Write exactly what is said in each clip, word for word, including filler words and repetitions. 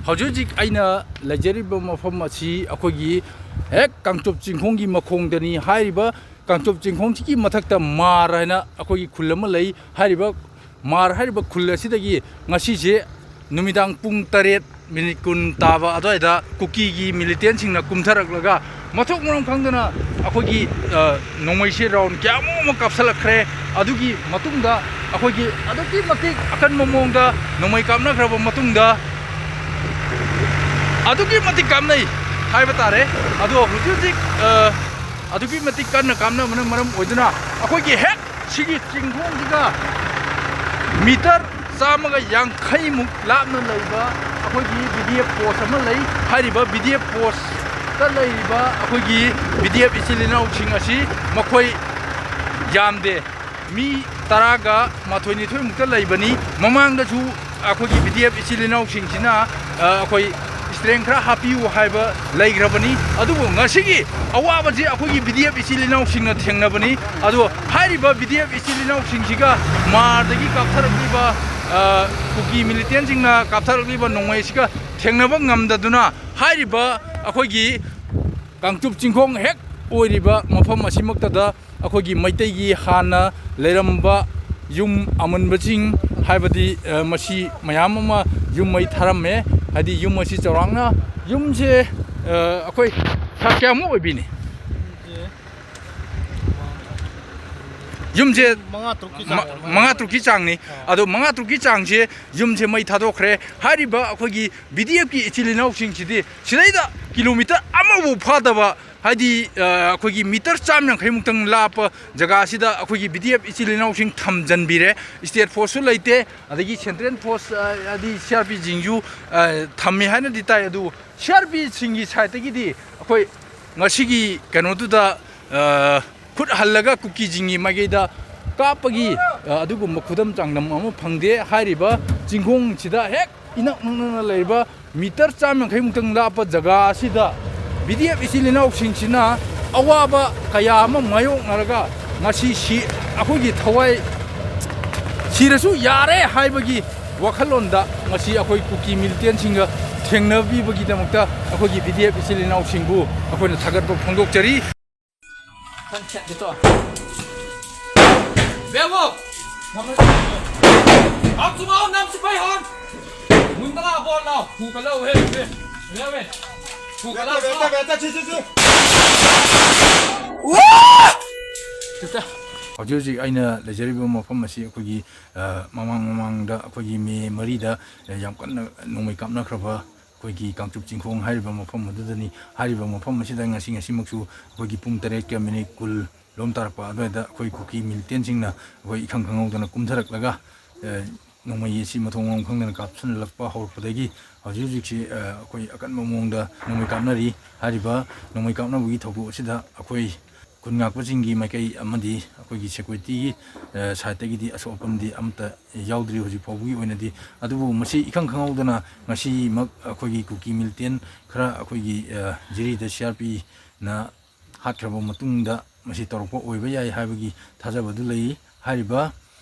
ꯍꯧꯖꯤꯛ ꯍꯧꯖꯤꯛ ꯑꯩꯅ ꯂꯩꯖꯔꯤꯕ ꯃꯐꯝ ꯑꯁꯤ ꯑꯩꯈꯣꯏꯒꯤ ꯍꯦꯛ ꯀꯥꯡꯆꯨꯞ ꯆꯤꯡꯈꯣꯡꯒꯤ ꯃꯈꯣꯡꯗꯅꯤ꯫ ꯍꯥꯏꯔꯤꯕ ꯀꯥꯡꯆꯨꯞ ꯆꯤꯡꯈꯣꯡꯁꯤꯒꯤ ꯃꯊꯛꯇ ꯃꯥꯔ ꯍꯥꯏꯅ ꯑꯩꯈꯣꯏꯒꯤ ꯈꯨꯜ ꯑꯃ ꯂꯩ꯫ ꯍꯥꯏꯔꯤꯕ ꯃꯥꯔ ꯍꯥꯏꯔꯤꯕ ꯈꯨꯜ ꯑꯁꯤꯗꯒꯤ ꯉꯁꯤꯁꯦ ꯅꯨꯃꯤꯗꯥꯡ ꯄꯨꯡ ꯇꯔꯦꯠ ꯃꯤꯅꯤꯠ ꯀꯨꯟ ꯇꯥꯕ ꯑꯗꯨꯋꯥꯏꯗ ꯀꯨꯀꯤꯒꯤ ꯃꯤꯂꯤꯇꯦꯟꯁꯤꯡꯅ ꯀꯨꯝꯊꯔꯛꯂꯒ ꯃꯊꯣꯡ ꯃꯔꯝ ꯈꯪꯗꯅ ꯑꯩꯈꯣꯏꯒꯤ, ꯑ, ꯅꯣꯡꯃꯩꯁꯦ ꯔꯥꯎꯟ ꯀꯌꯥꯃꯨꯛ ꯑꯃ ꯀꯥꯞꯁꯤꯜꯂꯛꯈ꯭ꯔꯦ꯫ ꯑꯗꯨꯒꯤ ꯃꯇꯨꯡꯗ ꯑꯩꯈꯣꯏꯒꯤ ꯑꯗꯨꯛꯀꯤ ꯃꯇꯤꯛ ꯑꯀꯟꯕ ꯃꯑꯣꯡꯗ ꯅꯣꯡꯃꯩ ꯀꯥꯞꯅꯈ꯭ꯔꯕ ꯃꯇꯨꯡꯗ, ꯑꯗꯨꯛꯀꯤ ꯃꯇꯤꯛ ꯀꯥꯞꯅꯩ ꯍꯥꯏꯕ ꯇꯥꯔꯦ꯫ ꯑꯗꯣ ꯍꯧꯖꯤꯛ ꯍꯧꯖꯤꯛ, ꯑ, ꯑꯗꯨꯛꯀꯤ ꯃꯇꯤꯛ ꯀꯟꯅ ꯀꯥꯞꯅꯕꯅ ꯃꯔꯝ ꯑꯣꯏꯗꯨꯅ ꯑꯩꯈꯣꯏꯒꯤ ꯍꯦꯛ ꯁꯤꯒꯤ ꯆꯤꯡꯈꯣꯡꯁꯤꯒ ꯃꯤꯇꯔ ꯆꯥꯝꯃꯒ ꯌꯥꯡꯈꯩꯃꯨꯛ ꯂꯥꯞꯅ ꯂꯩꯕ ꯑꯩꯈꯣꯏꯒꯤ ꯕꯤ ꯗꯤ ꯑꯦꯐ ꯄꯣꯁ ꯑꯃ ꯂꯩ꯫ ꯍꯥꯏꯔꯤꯕ ꯕꯤ ꯗꯤ ꯑꯦꯐ ꯄꯣꯁꯇ ꯂꯩꯔꯤꯕ ꯑꯩꯈꯣꯏꯒꯤ ꯕꯤ ꯗꯤ ꯑꯦꯐ ꯏꯆꯤꯜ ꯏꯅꯥꯎꯁꯤꯡ ꯑꯁꯤ ꯃꯈꯣꯏ ꯌꯥꯝꯗꯦ, ꯃꯤ ꯇꯔꯥꯒ ꯃꯥꯊꯣꯏ ꯅꯤꯊꯣꯏꯃꯨꯛꯇ ꯂꯩꯕꯅꯤ꯫ ꯃꯃꯥꯡꯗꯁꯨ ꯑꯩꯈꯣꯏꯒꯤ ꯕꯤ ꯗꯤ ꯑꯦꯐ ꯏꯆꯤꯜ ꯏꯅꯥꯎꯁꯤꯡꯁꯤꯅ, ꯑ, ꯑꯩꯈꯣꯏ ꯏꯁꯇ꯭ꯔꯦꯡ ꯈꯔ ꯍꯥꯞꯄꯤꯌꯨ ꯍꯥꯏꯕ ꯂꯩꯈ꯭ꯔꯕꯅꯤ꯫ ꯑꯗꯨꯕꯨ ꯉꯁꯤꯒꯤ ꯑꯋꯥꯕꯁꯤ ꯑꯩꯈꯣꯏꯒꯤ ꯕꯤ ꯗꯤ ꯑꯦꯐ ꯏꯆꯤꯜ ꯏꯅꯥꯎꯁꯤꯡꯅ ꯊꯦꯡꯅꯕꯅꯤ꯫ ꯑꯗꯣ ꯍꯥꯏꯔꯤꯕ ꯕꯤ ꯗꯤ ꯑꯦꯐ ꯏꯆꯤꯜ ꯏꯅꯥꯎꯁꯤꯡꯁꯤꯒ ꯃꯥꯔꯗꯒꯤ ꯀꯥꯞꯊꯔꯛꯂꯤꯕ, ꯑ, ꯀꯨꯀꯤ ꯃꯤꯂꯤꯇꯦꯟꯁꯤꯡꯅ ꯀꯥꯞꯊꯔꯛꯂꯤꯕ ꯅꯣꯡꯃꯩꯁꯤꯒ ꯊꯦꯡꯅꯕ ꯉꯝꯗꯗꯨꯅ ꯍꯥꯏꯔꯤꯕ ꯑꯩꯈꯣꯏꯒꯤ ꯀꯥꯡꯆꯨꯞ ꯆꯤꯡꯈꯣꯡ ꯍꯦꯛ ꯑꯣꯏꯔꯤꯕ ꯃꯐꯝ ꯑꯁꯤꯃꯛꯇꯗ ꯑꯩꯈꯣꯏꯒꯤ ꯃꯩꯇꯩꯒꯤ ꯍꯥꯟꯅ ꯂꯩꯔꯝꯕ ꯌꯨꯝ ꯑꯃꯟꯕꯁꯤꯡ, ꯍꯥꯏꯕꯗꯤ, ꯑ, ꯃꯁꯤ ꯃꯌꯥꯝ ꯑꯃ ꯌꯨꯝ ꯃꯩ ꯊꯥꯔꯝꯃꯦ꯫ ꯍꯥꯏꯗꯤ ꯌꯨꯝ ꯑꯁꯤ ꯆꯥꯎꯔꯥꯛꯅ, ꯌꯨꯝꯁꯦ, ꯑ, ꯑꯩꯈꯣꯏ ꯁꯥ ꯀꯌꯥꯃꯨꯛ ꯑꯣꯏꯕꯤꯅꯤ? ꯌꯨꯝꯁꯦ ꯃꯉꯥ ꯇꯔꯨꯛꯀꯤ ꯆꯥꯡ ꯃ-, ꯑꯣꯏꯔꯝꯒꯅꯤ꯫ ꯃꯉꯥ ꯇꯔꯨꯛꯀꯤ ꯆꯥꯡꯅꯤ꯫ ꯑꯥ꯫ ꯑꯗꯣ ꯃꯉꯥ ꯇꯔꯨꯛꯀꯤ ꯆꯥꯡꯁꯦ ꯌꯨꯝꯁꯦ ꯃꯩ ꯊꯥꯗꯣꯛꯈ꯭ꯔꯦ꯫ ꯍꯥꯏꯔꯤꯕ ꯑꯩꯈꯣꯏꯒꯤ ꯕꯤ ꯗꯤ ꯑꯦꯐꯀꯤ ꯏꯆꯤꯜ ꯏꯅꯥꯎꯁꯤꯡꯁꯤꯗꯤ ꯁꯤꯗꯩꯗ ꯀꯤꯂꯣꯃꯤꯇꯔ ꯑꯃꯐꯥꯎ ꯐꯥꯗꯕ, ꯍꯥꯏꯗꯤ, ꯑ, ꯑꯩꯈꯣꯏꯒꯤ ꯃꯤꯇꯔ ꯆꯥꯝ ꯌꯥꯡꯈꯩꯃꯨꯛꯇꯪ ꯂꯥꯞꯄ ꯖꯒꯥꯁꯤꯗ ꯑꯩꯈꯣꯏꯒꯤ ꯕꯤ ꯗꯤ ꯑꯦꯐ ꯏꯆꯤꯜ ꯏꯅꯥꯎꯁꯤꯡ ꯊꯝꯖꯤꯟꯕꯤꯔꯦ꯫ ꯏꯁꯇꯦꯠ ꯐꯣꯔꯁꯁꯨ ꯂꯩꯇꯦ, ꯑꯗꯒꯤ ꯁꯦꯟꯇ꯭ꯔꯦꯜ ꯐꯣꯔꯁ, ꯑ, ꯍꯥꯏꯗꯤ ꯁꯤ ꯑꯥꯔ ꯄꯤꯁꯤꯡꯁꯨ, ꯑ, ꯊꯝꯃꯦ ꯍꯥꯏꯅꯗꯤ ꯇꯥꯏ꯫ ꯑꯗꯨ ꯁꯤ ꯑꯥꯔ ꯄꯤꯁꯤꯡꯒꯤ ꯁꯥꯏꯠꯇꯒꯤꯗꯤ ꯑꯩꯈꯣꯏ ꯉꯁꯤꯒꯤ ꯀꯩꯅꯣꯗꯨꯗ, ꯑ, ꯈꯨꯠ ꯍꯜꯂꯒ ꯀꯨꯀꯤꯁꯤꯡꯒꯤ ꯃꯥꯏꯀꯩꯗ ꯀꯥꯞꯄꯒꯤ, ꯑ, ꯑꯗꯨꯒꯨꯝꯕ ꯈꯨꯗꯝ ꯆꯥꯡꯗꯝ ꯑꯃ ꯐꯪꯗꯦ꯫ ꯍꯥꯏꯔꯤꯕ ꯆꯤꯡꯈꯣꯡꯁꯤꯗ ꯍꯦꯛ ꯏꯅꯛ ꯅꯛꯅꯅ ꯂꯩꯔꯤꯕ ꯃꯤꯇꯔ ꯆꯥꯝ ꯌꯥꯡꯈꯩꯃꯨꯛꯇꯪ ꯂꯥꯞꯄ ꯖꯒꯥ ꯑꯁꯤꯗ ꯕꯤ ꯗꯤ ꯑꯦꯐ ꯏꯆꯤꯜ ꯏꯅꯥꯎꯁꯤꯡꯁꯤꯅ ꯑꯋꯥꯕ ꯀꯌꯥ ꯑꯃ ꯃꯥꯌꯣꯛꯅꯔꯒ ꯉꯁꯤ ꯁꯤ-, ꯑꯩꯈꯣꯏꯒꯤ ꯊꯋꯥꯏ ꯁꯤꯔꯁꯨ ꯌꯥꯔꯦ ꯍꯥꯏꯕꯒꯤ ꯋꯥꯈꯜꯂꯣꯟꯗ ꯉꯁꯤ ꯑꯩꯈꯣꯏ ꯀꯨꯀꯤ ꯃꯤꯂꯤꯇꯦꯟꯁꯤꯡꯒ ꯊꯦꯡꯅꯕꯤꯕꯒꯤꯗꯃꯛꯇ ꯑꯩꯈꯣꯏꯒꯤ ꯚꯤ ꯗꯤ ꯑꯦꯐ ꯏꯆꯤꯜ ꯏꯅꯥꯎꯁꯤꯡꯕꯨ ꯑꯩꯈꯣꯏꯅ ꯊꯥꯒꯠꯄ ꯐꯣꯡꯗꯣꯛꯆꯔꯤ꯫ ꯕꯦꯕꯣ! ꯍꯥꯞ ꯆꯨꯃꯥꯎ ꯅꯝ ꯁꯤꯄꯥꯏ ꯍꯣꯟ! ꯃꯨꯟꯗꯅ ꯕꯣꯜ ꯂꯥꯎ! ꯐꯨ ꯀꯠꯂꯧ ꯍꯦ! ꯍꯦ! ꯍꯦ! ꯐꯨ ꯀꯠꯂꯧ! ꯕꯦꯇ, ꯕꯦꯇ, ꯕꯦꯇ, ꯁꯤ, ꯁꯤ, ꯁꯤ! ꯍꯧꯖꯤꯛ ꯍꯧꯖꯤꯛ ꯑꯩꯅ ꯂꯩꯖꯔꯤꯕ ꯃꯐꯝ ꯑꯁꯤ ꯑꯩꯈꯣꯏꯒꯤ, ꯑ, ꯃꯃꯥꯡ ꯃꯃꯥꯡꯗ ꯑꯩꯈꯣꯏꯒꯤ ꯃꯦ ꯃꯔꯤꯗ, ꯑ, ꯌꯥꯝ ꯀꯟꯅ ꯅꯣꯡꯃꯩ ꯀꯥꯞꯅꯈ꯭ꯔꯕ ꯑꯩꯈꯣꯏꯒꯤ ꯀꯥꯡꯆꯨꯞ ꯆꯤꯡꯈꯣꯡ ꯍꯥꯏꯔꯤꯕ ꯃꯐꯝ ꯑꯗꯨꯗꯅꯤ꯫ ꯍꯥꯏꯔꯤꯕ ꯃꯐꯝ ꯑꯁꯤꯗ ꯉꯁꯤ, ꯉꯁꯤꯃꯛꯁꯨ ꯑꯩꯈꯣꯏꯒꯤ ꯄꯨꯡ ꯇꯔꯦꯠꯀ ꯃꯤꯅꯤꯠ ꯀꯨꯟ ꯂꯣꯝ ꯇꯥꯔꯛꯄ ꯑꯗꯨꯋꯥꯏꯗ ꯑꯩꯈꯣꯏ ꯀꯨꯀꯤ ꯃꯤꯂꯤꯇꯦꯟꯁꯤꯡꯅ ꯑꯩꯈꯣꯏ ꯏꯈꯪ ꯈꯪꯍꯧꯗꯅ ꯀꯨꯝꯊꯔꯛꯂꯒ, ꯑ, ꯅꯣꯡꯃꯩ ꯑꯁꯤ ꯃꯊꯣꯡ ꯃꯔꯝ ꯈꯪꯗꯅ ꯀꯥꯞꯁꯤꯜꯂꯛꯄ ꯍꯧꯔꯛꯄꯗꯒꯤ ꯍꯧꯖꯤꯛ ꯍꯧꯖꯤꯛꯁꯤ, ꯑ, ꯑꯩꯈꯣꯏ ꯑꯀꯟꯕ ꯃꯑꯣꯡꯗ ꯅꯣꯡꯃꯩ ꯀꯥꯞꯅꯔꯤ꯫ ꯍꯥꯏꯔꯤꯕ ꯅꯣꯡꯃꯩ ꯀꯥꯞꯅꯕꯒꯤ ꯊꯧꯗꯣꯛ ꯑꯁꯤꯗ ꯑꯩꯈꯣꯏ ꯈꯨꯟ ꯉꯥꯛꯄꯁꯤꯡꯒꯤ ꯃꯥꯏꯀꯩ ꯑꯃꯗꯤ ꯑꯩꯈꯣꯏꯒꯤ ꯁꯦꯀ꯭ꯌꯨꯔꯤꯇꯤꯒꯤ, ꯑ, ꯁꯥꯏꯠꯇꯒꯤꯗꯤ ꯑꯁꯣꯛ ꯑꯄꯟꯗꯤ ꯑꯃꯠꯇ ꯌꯥꯎꯗ꯭ꯔꯤ ꯍꯧꯖꯤꯛ ꯐꯥꯎꯕꯒꯤ ꯑꯣꯏꯅꯗꯤ꯫ ꯑꯗꯨꯕꯨ ꯃꯁꯤ ꯏꯈꯪ ꯈꯪꯍꯧꯗꯅ ꯉꯁꯤꯃꯛ ꯑꯩꯈꯣꯏꯒꯤ ꯀꯨꯀꯤ ꯃꯤꯂꯤꯇꯦꯟ ꯈꯔ ꯑꯩꯈꯣꯏꯒꯤ, ꯑ, ꯖꯤꯔꯤꯗ ꯁꯤ ꯑꯥꯔ ꯄꯤꯅ ꯍꯥꯠꯈ꯭ꯔꯕ ꯃꯇꯨꯡꯗ ꯃꯁꯤ ꯇꯧꯔꯛꯄ ꯑꯣꯏꯕ ꯌꯥꯏ ꯍꯥꯏꯕꯒꯤ ꯊꯥꯖꯕꯗꯨ ꯂꯩ꯫ ꯍꯥꯏꯔꯤꯕ,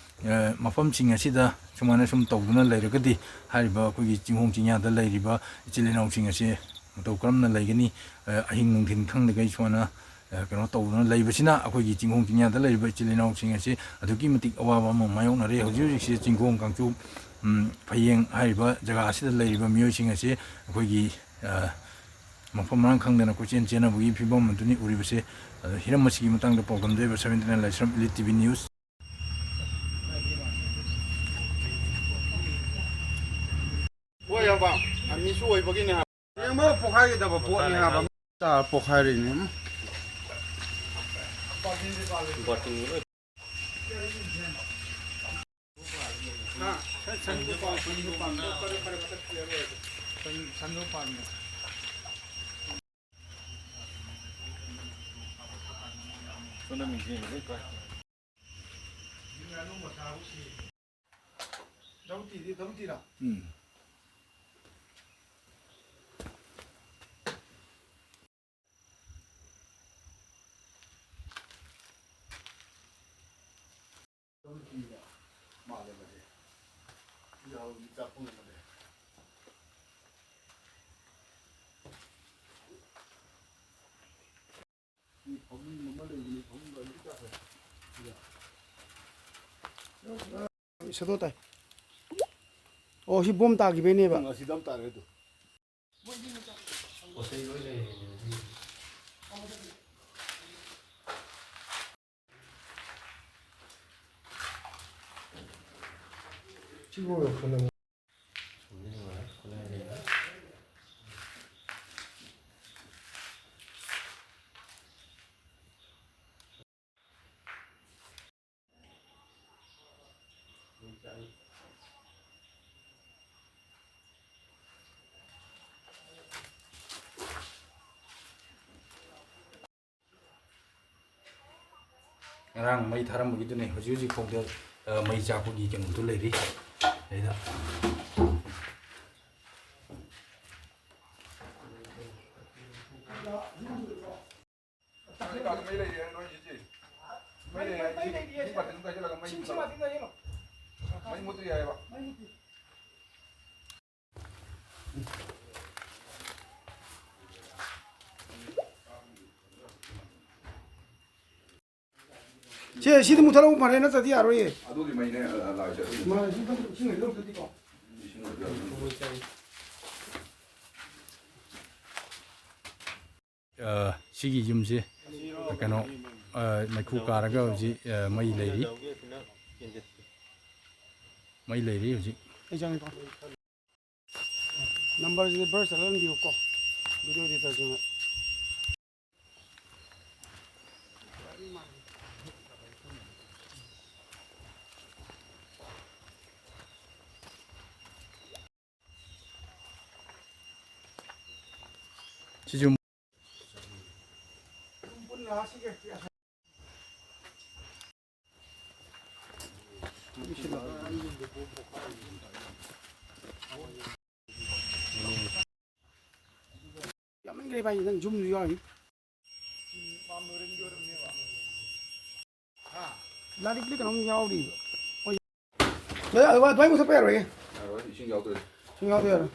ꯑ, ꯃꯐꯝꯁꯤꯡ ꯑꯁꯤꯗ ꯁꯨꯃꯥꯏꯅ ꯁꯨꯝ ꯇꯧꯗꯨꯅ ꯂꯩꯔꯒꯗꯤ ꯍꯥꯏꯔꯤꯕ ꯑꯩꯈꯣꯏꯒꯤ ꯆꯤꯡꯈꯣꯡ ꯆꯤꯡꯌꯥꯗ ꯂꯩꯔꯤꯕ ꯏꯆꯤꯜ ꯏꯅꯥꯎꯁꯤꯡ ꯑꯁꯤ ꯃꯇꯧ ꯀꯔꯝꯅ ꯂꯩꯒꯅꯤ? ꯑ, ꯑꯍꯤꯡ ꯅꯨꯡꯊꯤꯜ ꯈꯪꯗꯈꯩ ꯁꯨꯃꯥꯏꯅ, ꯑ, ꯀꯩꯅꯣ ꯇꯧꯗꯨꯅ ꯂꯩꯕꯁꯤꯅ ꯑꯩꯈꯣꯏꯒꯤ ꯆꯤꯡꯈꯣꯡ ꯆꯤꯡꯌꯥꯗ ꯂꯩꯔꯤꯕ ꯏꯆꯤꯜ ꯏꯅꯥꯎꯁꯤꯡ ꯑꯁꯤ ꯑꯗꯨꯛꯀꯤ ꯃꯇꯤꯛ ꯑꯋꯥꯕ ꯑꯃ ꯃꯥꯌꯣꯛꯅꯔꯦ꯫ ꯍꯧꯖꯤꯛ ꯍꯧꯖꯤꯛꯁꯤ ꯆꯤꯡꯈꯣꯡ ꯀꯥꯡꯆꯨꯞ, ꯎꯝ, ꯐꯌꯦꯡ ꯍꯥꯏꯔꯤꯕ ꯖꯒꯥ ꯑꯁꯤꯗ ꯂꯩꯔꯤꯕ ꯃꯤꯑꯣꯏꯁꯤꯡ ꯑꯁꯤ ꯑꯩꯈꯣꯏꯒꯤ, ꯑ, ꯃꯐꯝ ꯃꯔꯥꯡ ꯈꯪꯗꯅ ꯀꯣꯏꯆꯦꯟ ꯆꯦꯟꯅꯕꯒꯤ ꯐꯤꯕꯝ ꯑꯗꯨꯅꯤ ꯎꯔꯤꯕꯁꯦ꯫ ꯑꯗꯣ ꯍꯤꯔꯝ ꯑꯁꯤꯒꯤ ꯃꯇꯥꯡꯗ ꯄꯥꯎꯗꯝꯖꯔꯤꯕ ꯁꯚꯦꯟꯇꯤ ꯅꯥꯏꯟ ꯂꯥꯏꯁ꯭ꯔꯝ ꯏꯂꯤꯠ ꯇꯤ ꯚꯤ ꯅ꯭ꯌꯨꯁ꯫ ꯍꯣꯏ, ꯏꯌꯥꯝꯕ, ꯑ, ꯃꯤꯁꯨ ꯑꯣꯏꯕꯒꯤꯅꯦ ꯍꯥꯏꯕ꯫ ꯌꯦꯡꯕ ꯄꯣꯛꯈꯥꯏꯒꯗꯕ ꯄꯣꯠꯅꯤ ꯍꯥꯏꯕ꯫ ꯆꯥ ꯄꯣꯛꯈꯥꯏꯔꯤꯅꯦ꯫ ꯎꯝ꯫ ꯁꯦꯗꯣ ꯇꯥꯏ꯫ ꯑꯣ, ꯁꯤ ꯕꯣꯝ ꯇꯥꯈꯤꯕꯩꯅꯦꯕ꯫ ꯎꯝ, ꯑꯁꯤꯗ ꯑꯃ ꯇꯥꯔꯦ ꯑꯗꯨ꯫ ꯉꯔꯥꯡ ꯃꯩ ꯊꯥꯔꯝꯕꯒꯤꯗꯨꯅꯦ ꯍꯧꯖꯤꯛ ꯍꯧꯖꯤꯛ ꯐꯥꯎꯗ, ꯑ, ꯃꯩ ꯆꯥꯛꯄꯒꯤ ꯀꯩꯅꯣꯗꯨ ꯂꯩꯔꯤ꯫ ꯑꯩꯅ ꯃꯩ ꯂꯩꯔꯦ, ꯅꯣꯏ ꯁꯤꯁꯦ꯫ ꯃꯩ ꯂꯩꯔꯦ, ꯃꯩ ꯂꯩꯔꯦ꯫ ꯏꯁꯤꯡ ꯕꯥꯇꯤꯟ ꯑꯝꯇ ꯍꯩꯖꯤꯜꯂꯒ ꯃꯩ ꯏꯁꯤꯡ ꯕꯥꯇꯤꯟ ꯑꯝꯇ ꯍꯩꯖꯤꯜꯂꯣ꯫ ꯃꯩ ꯃꯨꯠꯇ꯭ꯔꯤ ꯍꯥꯏꯕ꯫ ꯁꯦ, ꯁꯤꯗꯤ ꯃꯨꯊꯠꯍꯧꯕ ꯐꯔꯦ, ꯅꯠꯇ꯭ꯔꯗꯤ ꯌꯥꯔꯣꯏꯌꯦ꯫ ꯑꯗꯨꯒꯤ ꯃꯩꯅꯦ, ꯑ, ꯂꯥꯛꯏꯁꯦ, ꯑꯗꯨꯒꯤ꯫ ꯃꯥꯅꯦ, ꯁꯤ ꯏꯁꯤꯡ ꯂꯩꯗꯧ ꯑꯝꯇꯗꯤꯀꯣ꯫ ꯏꯁꯤꯡ ꯂꯩꯗꯧ ꯑꯝꯇꯗꯤ꯫ ꯑ, ꯁꯤꯒꯤ ꯌꯨꯝꯁꯦ ꯀꯩꯅꯣ, ꯑ, ꯃꯩꯈꯨ ꯀꯥꯔꯒ ꯍꯧꯖꯤꯛ, ꯑ, ꯃꯩ ꯂꯩꯔꯤ꯫ ꯃꯩ ꯂꯩꯔꯤ ꯍꯧꯖꯤꯛ꯫ ꯑꯩ ꯆꯪꯉꯦꯀꯣ꯫ ꯅꯝꯕꯔꯁꯤꯗꯤ ꯕꯔ ꯆꯠꯍꯟꯕꯤꯌꯨꯀꯣ, ꯚꯤꯗꯤꯑꯣ ꯏꯗꯤꯇꯔꯁꯤꯡꯅ꯫ ꯁꯤꯁꯨ ꯌꯥꯝꯃꯟꯈ꯭ꯔꯦ ꯚꯥꯏ, ꯅꯪ ꯖꯨꯝꯁꯨ ꯌꯥꯎꯔꯤ꯫ ꯂꯥꯏꯔꯤꯛꯂꯤ ꯀꯩꯅꯣꯝ ꯌꯥꯎꯔꯤꯕ꯫ ꯍꯣꯏ꯫ ꯚꯥꯏ, ꯑꯗꯨꯃꯥꯏꯅ ꯃꯨꯊꯠꯄ ꯌꯥꯔꯣꯏꯌꯦ꯫ ꯌꯥꯔꯣꯏ, ꯏꯁꯤꯡ ꯌꯥꯎꯗ꯭ꯔꯗꯤ꯫ ꯏꯁꯤꯡ ꯌꯥꯎꯗ ꯌꯥꯔꯣꯏ꯫